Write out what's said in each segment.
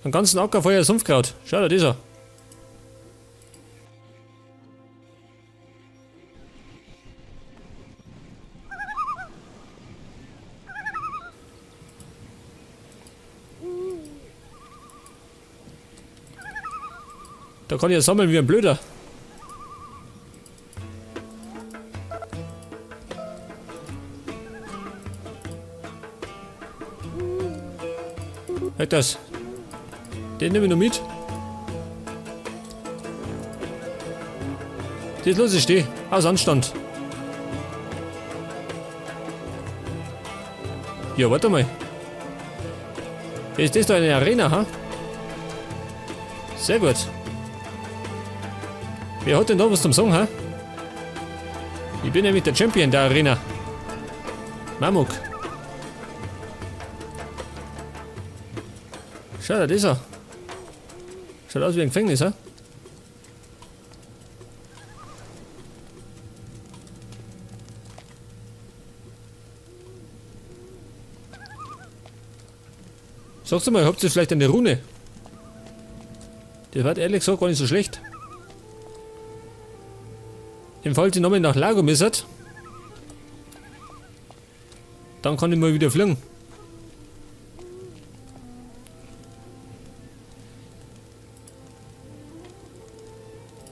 Einen ganzen Acker voller Sumpfkraut. Schau dir das an. Da kann ich ja sammeln wie ein Blöder. Halt das. Den nehme ich noch mit. Das lasse ich stehen. Aus Anstand. Ja, warte mal. Ist das da eine Arena, ha? Sehr gut. Wer hat denn da was zum Sagen, ha? Ich bin nämlich der Champion der Arena. Mamuk. Schau dir das an. Schaut aus wie ein Gefängnis, ha? Sagst du mal, habt ihr vielleicht eine Rune? Das war ehrlich gesagt gar nicht so schlecht. Im Fall, die nochmal nach Lago müssert, dann kann ich mal wieder fliegen.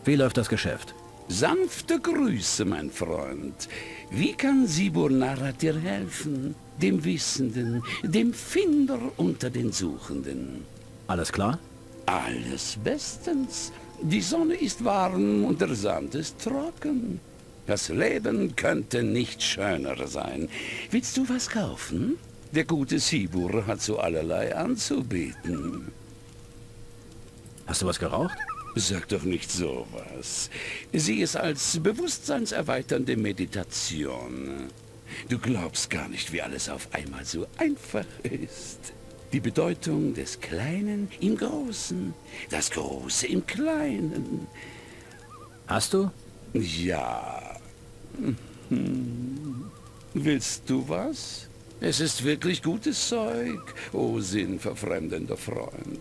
Wie läuft das Geschäft? Sanfte Grüße, mein Freund. Wie kann Siburnara dir helfen? Dem Wissenden, dem Finder unter den Suchenden. Alles klar? Alles bestens. Die Sonne ist warm und der Sand ist trocken. Das Leben könnte nicht schöner sein. Willst du was kaufen? Der gute Sibur hat so allerlei anzubieten. Hast du was geraucht? Sag doch nicht sowas. Sieh es als bewusstseinserweiternde Meditation. Du glaubst gar nicht, wie alles auf einmal so einfach ist. Die Bedeutung des Kleinen im Großen, das Große im Kleinen. Hast du? Ja. Willst du was? Es ist wirklich gutes Zeug, o sinnverfremdender Freund.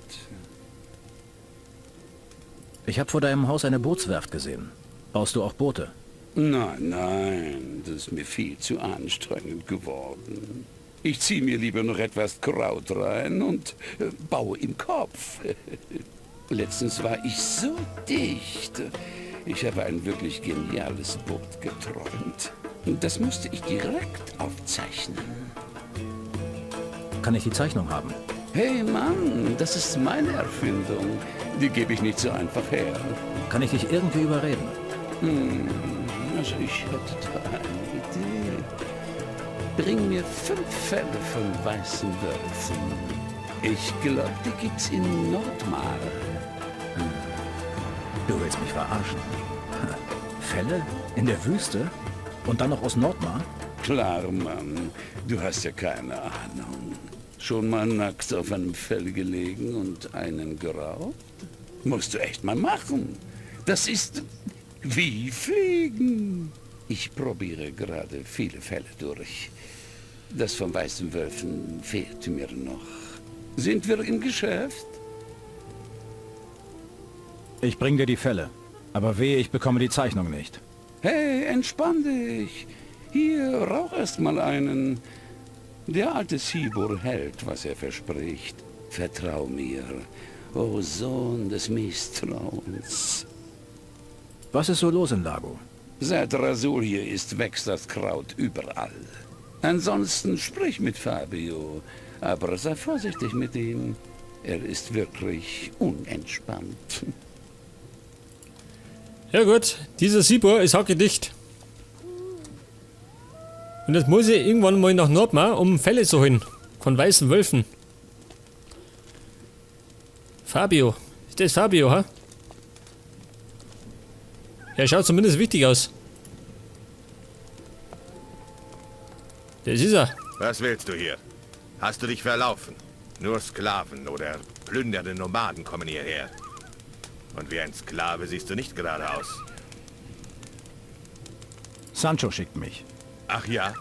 Ich habe vor deinem Haus eine Bootswerft gesehen. Baust du auch Boote? Nein, nein, das ist mir viel zu anstrengend geworden. Ich ziehe mir lieber noch etwas Kraut rein und baue im Kopf. Letztens war ich so dicht. Ich habe ein wirklich geniales Boot geträumt. Das musste ich direkt aufzeichnen. Kann ich die Zeichnung haben? Hey Mann, das ist meine Erfindung. Die gebe ich nicht so einfach her. Kann ich dich irgendwie überreden? Also ich hätte da eine Idee. Bring mir 5 Felle von weißen Wölfen. Ich glaube, die gibt's in Nordmar. Du willst mich verarschen. Felle? In der Wüste? Und dann noch aus Nordmar? Klar, Mann. Du hast ja keine Ahnung. Schon mal nackt auf einem Fell gelegen und einen geraubt? Musst du echt mal machen. Das ist wie Fliegen. Ich probiere gerade viele Felle durch. Das von weißen Wölfen fehlt mir noch. Sind wir im Geschäft? Ich bring dir die Felle. Aber wehe, ich bekomme die Zeichnung nicht. Hey, entspann dich. Hier, rauch erst mal einen. Der alte Sibur hält, was er verspricht. Vertrau mir, o Sohn des Misstrauens. Was ist so los in Lago? Seit Rasul hier ist, wächst das Kraut überall. Ansonsten sprich mit Fabio, aber sei vorsichtig mit ihm. Er ist wirklich unentspannt. Ja gut, dieser Sibur ist hackedicht. Und jetzt muss ich irgendwann mal nach Nordmar, um Felle zu holen. Von weißen Wölfen. Fabio. Ist das Fabio, ha? Er schaut zumindest wichtig aus. Das ist er. Was willst du hier? Hast du dich verlaufen? Nur Sklaven oder plündernde Nomaden kommen hierher. Und wie ein Sklave siehst du nicht gerade aus. Sancho schickt mich. Ach ja?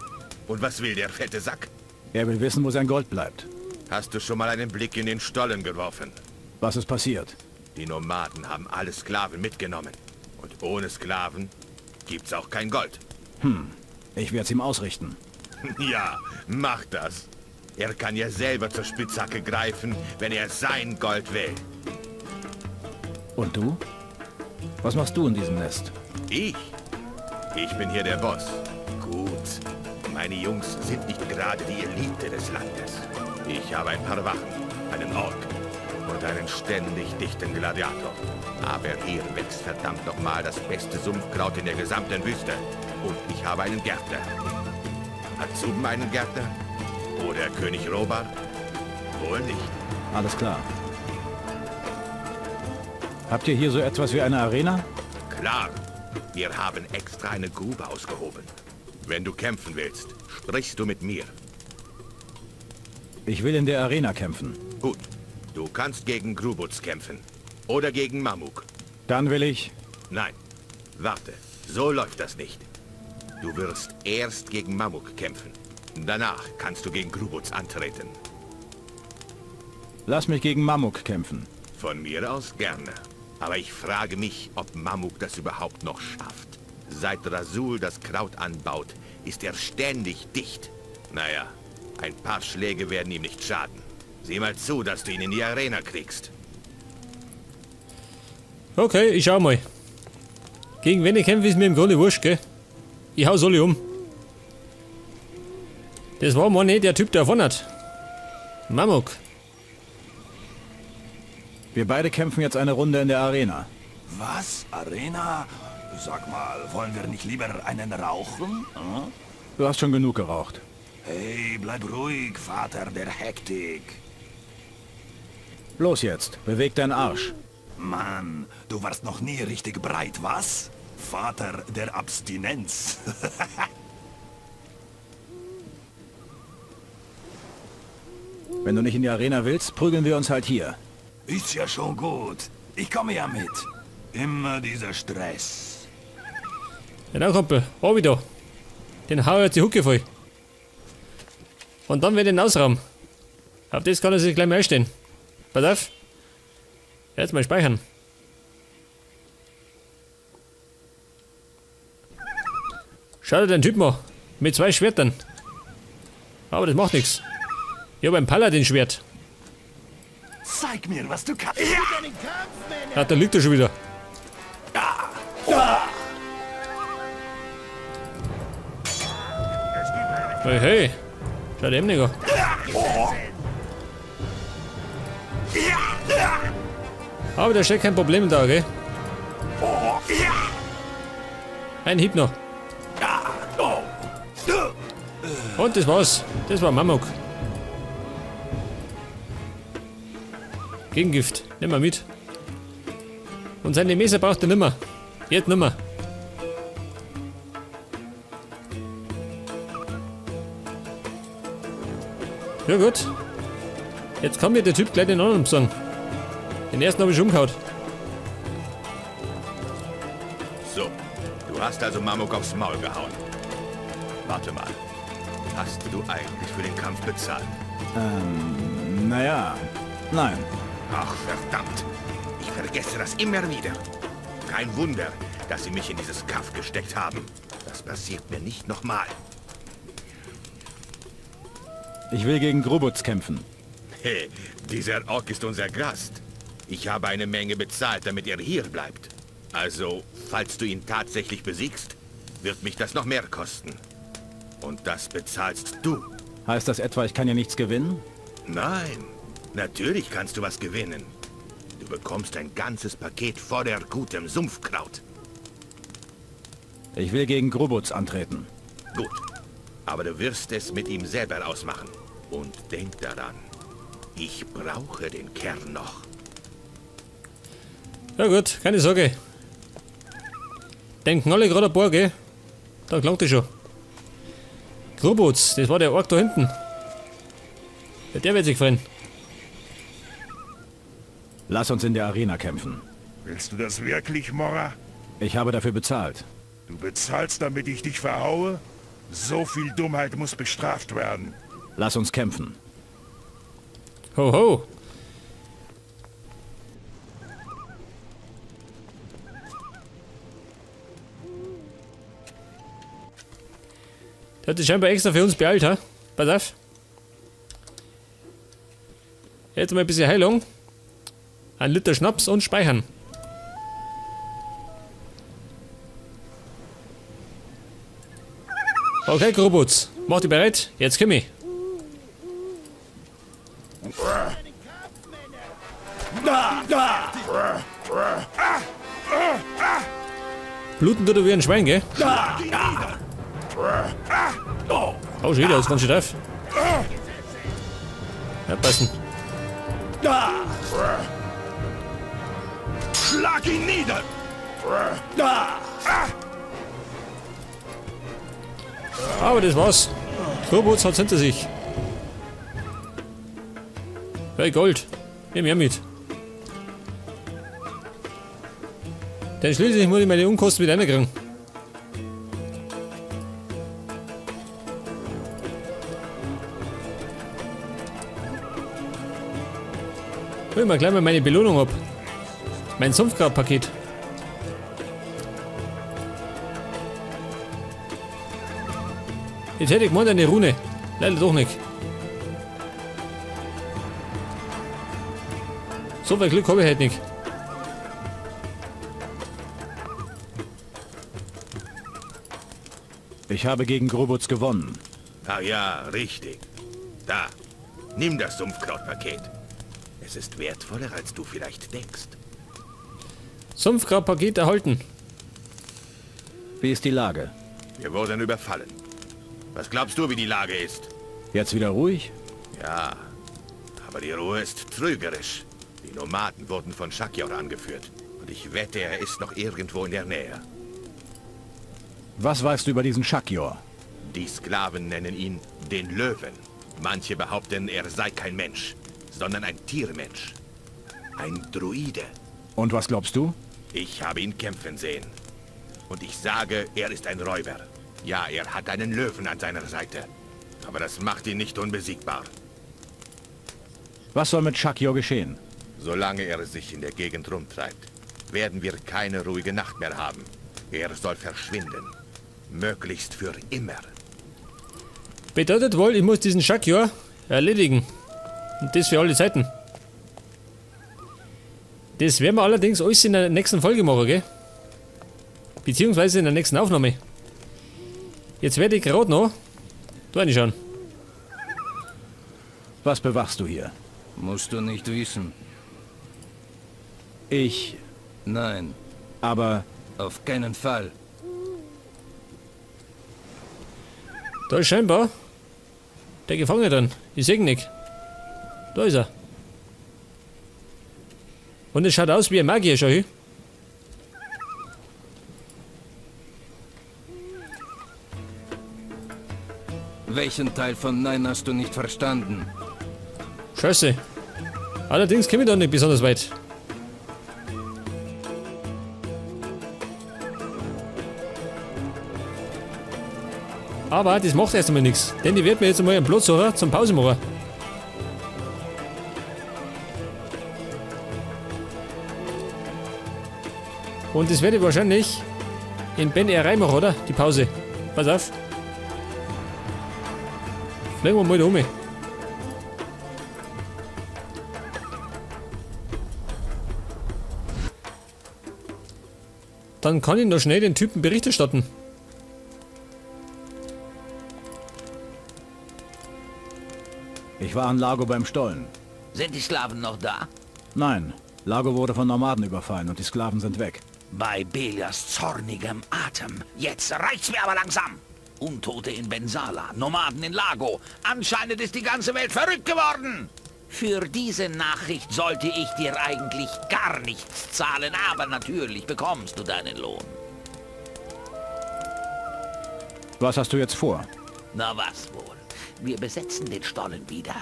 Und was will der fette Sack? Er will wissen, wo sein Gold bleibt. Hast du schon mal einen Blick in den Stollen geworfen? Was ist passiert? Die Nomaden haben alle Sklaven mitgenommen. Und ohne Sklaven gibt's auch kein Gold. Ich werde es ihm ausrichten. Ja, mach das. Er kann ja selber zur Spitzhacke greifen, wenn er sein Gold will. Und du? Was machst du in diesem Nest? Ich? Ich bin hier der Boss. Gut. Meine Jungs sind nicht gerade die Elite des Landes. Ich habe ein paar Wachen, einen Ork und einen ständig dichten Gladiator. Aber hier wächst verdammt nochmal das beste Sumpfkraut in der gesamten Wüste. Und ich habe einen Gärtner. Hat Zuben einen Gärtner? Oder König Robart? Wohl nicht. Alles klar. Habt ihr hier so etwas wie eine Arena? Klar, wir haben extra eine Grube ausgehoben. Wenn du kämpfen willst, sprichst du mit mir. Ich will in der Arena kämpfen. Gut, du kannst gegen Grubutz kämpfen. Oder gegen Mamuk. Dann will ich... Nein, warte, so läuft das nicht. Du wirst erst gegen Mamuk kämpfen. Danach kannst du gegen Grubutz antreten. Lass mich gegen Mamuk kämpfen. Von mir aus gerne. Aber ich frage mich, ob Mamuk das überhaupt noch schafft. Seit Rasul das Kraut anbaut, ist er ständig dicht. Naja, ein paar Schläge werden ihm nicht schaden. Sieh mal zu, dass du ihn in die Arena kriegst. Okay, ich schau mal. Gegen wen ich kämpfe, ist mir im Grunde wurscht, gell? Ich hau's alle um. Das war mal nicht der Typ, der davon hat. Mamuk. Wir beide kämpfen jetzt eine Runde in der Arena. Was? Arena? Sag mal, wollen wir nicht lieber einen rauchen? Hm? Du hast schon genug geraucht. Hey, bleib ruhig, Vater der Hektik. Los jetzt, beweg deinen Arsch. Mann, du warst noch nie richtig breit, was? Vater der Abstinenz. Wenn du nicht in die Arena willst, prügeln wir uns halt hier. Ist ja schon gut. Ich komme ja mit. Immer dieser Stress. Genau, Kumpel. Hab ich da. Den hau ich jetzt die Hucke voll. Und dann werde ich ihn ausrauben. Auf das kann er sich gleich mal einstellen. Pass auf. Jetzt mal speichern. Schau dir den Typen an. Mit zwei Schwertern. Aber das macht nichts. Ich habe ein Paladin-Schwert. Zeig mir, was du kannst. Ah, da liegt er schon wieder. Hey, hey. Schau dem nicht an. Aber da steckt kein Problem da, gell? Ein Hieb noch. Und das war's. Das war Mamuk. Gegengift. Nimm mal mit. Und seine Messer braucht er nimmer. Jetzt nimmer. Ja gut. Jetzt kann mir der Typ gleich den anderen sagen. Den ersten habe ich umgehauen. So, du hast also Mamuk aufs Maul gehauen. Warte mal. Hast du eigentlich für den Kampf bezahlt? Naja, nein. Ach, verdammt. Ich vergesse das immer wieder. Kein Wunder, dass sie mich in dieses Kaff gesteckt haben. Das passiert mir nicht nochmal. Ich will gegen Grubutz kämpfen. Hey, dieser Ork ist unser Gast. Ich habe eine Menge bezahlt, damit er hier bleibt. Also, falls du ihn tatsächlich besiegst, wird mich das noch mehr kosten. Und das bezahlst du. Heißt das etwa, ich kann ja nichts gewinnen? Nein, natürlich kannst du was gewinnen. Du bekommst ein ganzes Paket voller gutem Sumpfkraut. Ich will gegen Grubutz antreten. Gut, aber du wirst es mit ihm selber ausmachen. Und denk daran, ich brauche den Kern noch. Ja gut, keine Sorge. Den knall ich gerade ein paar, gell? Da klangt das schon. Grubutz, das war der Ork da hinten. Ja, der wird sich freuen. Lass uns in der Arena kämpfen. Willst du das wirklich, Morra? Ich habe dafür bezahlt. Du bezahlst, damit ich dich verhaue? So viel Dummheit muss bestraft werden. Lass uns kämpfen. Ho, ho. Der hat sich scheinbar extra für uns beeilt, ha? Pass auf. Jetzt mal ein bisschen Heilung. Ein Liter Schnaps und speichern. Okay, Grubutz. Mach dich bereit. Jetzt komm ich. Bluten tut er wie ein Schwein, gell? Oh, schon wieder, das ganz schön auf. Ja, passen. Schlag ihn nieder! Aber das war's. Grubutz hat's hinter sich. Hey, Gold. Nimm her mit. Denn schließlich muss ich meine Unkosten wieder reinkriegen. Hol mir gleich mal meine Belohnung ab. Mein Sumpfgrabpaket. Jetzt hätte ich gemeint, eine Rune. Leider doch nicht. So viel Glück habe ich heute nicht. Ich habe gegen Grubutz gewonnen. Ah ja, richtig. Da, nimm das Sumpfkrautpaket. Es ist wertvoller, als du vielleicht denkst. Sumpfgrabpaket erhalten. Wie ist die Lage? Wir wurden überfallen. Was glaubst du, wie die Lage ist? Jetzt wieder ruhig? Ja, aber die Ruhe ist trügerisch. Die Nomaden wurden von Shakyor angeführt. Und ich wette, er ist noch irgendwo in der Nähe. Was weißt du über diesen Shakyor? Die Sklaven nennen ihn den Löwen. Manche behaupten, er sei kein Mensch, sondern ein Tiermensch. Ein Druide. Und was glaubst du? Ich habe ihn kämpfen sehen. Und ich sage, er ist ein Räuber. Ja, er hat einen Löwen an seiner Seite. Aber das macht ihn nicht unbesiegbar. Was soll mit Shakyor geschehen? Solange er sich in der Gegend rumtreibt, werden wir keine ruhige Nacht mehr haben. Er soll verschwinden. Möglichst für immer. Bedeutet wohl, ich muss diesen Shakyor erledigen. Und das für alle Zeiten. Das werden wir allerdings alles in der nächsten Folge machen, gell? Beziehungsweise in der nächsten Aufnahme. Jetzt werde ich gerade noch da reinschauen. Was bewachst du hier? Musst du nicht wissen. Ich... Nein, aber... auf keinen Fall. Da ist scheinbar der Gefangene drin. Ich seh ihn nicht. Da ist er. Und es schaut aus wie ein Magier, schau hin. Welchen Teil von Nein hast du nicht verstanden? Scheiße. Allerdings komme ich da nicht besonders weit. Aber das macht erst einmal nichts, denn die wird mir jetzt einmal einen Platz suchen zum Pause machen. Und das werde ich wahrscheinlich in Ben R reinmachen, oder? Die Pause. Pass auf. Fliegen wir mal da um. Dann kann ich noch schnell den Typen Bericht erstatten. Ich war an Lago beim Stollen. Sind die Sklaven noch da? Nein, Lago wurde von Nomaden überfallen und die Sklaven sind weg. Bei Belias zornigem Atem. Jetzt reicht's mir aber langsam. Untote in Bensala, Nomaden in Lago. Anscheinend ist die ganze Welt verrückt geworden. Für diese Nachricht sollte ich dir eigentlich gar nichts zahlen, aber natürlich bekommst du deinen Lohn. Was hast du jetzt vor? Na was wohl? Wir besetzen den Stollen wieder.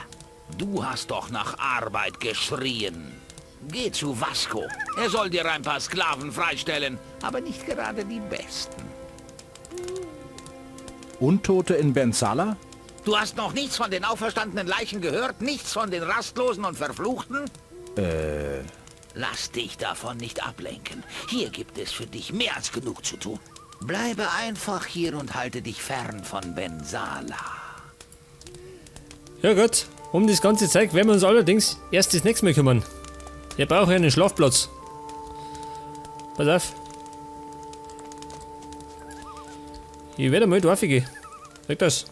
Du hast doch nach Arbeit geschrien. Geh zu Vasco. Er soll dir ein paar Sklaven freistellen, aber nicht gerade die besten. Untote in Bensala? Du hast noch nichts von den auferstandenen Leichen gehört? Nichts von den Rastlosen und Verfluchten? Lass dich davon nicht ablenken. Hier gibt es für dich mehr als genug zu tun. Bleibe einfach hier und halte dich fern von Bensala. Ja gut, um das ganze Zeug werden wir uns allerdings erst das nächste Mal kümmern. Wir brauchen einen Schlafplatz. Pass auf. Ich werde mal drauf gehen. Sag das.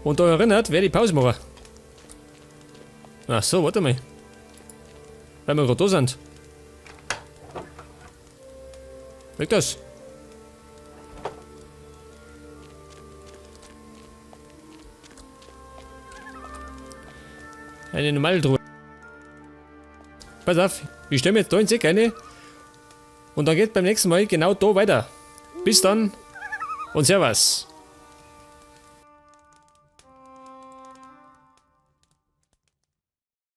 Und da erinnert, werde ich Pause machen. Ach so, warte mal. Weil wir gerade da sind. Weg das. Eine normale Truhe. Pass auf, ich stelle mir jetzt da ins Eck eine. Und dann geht beim nächsten Mal genau da weiter. Bis dann und Servus.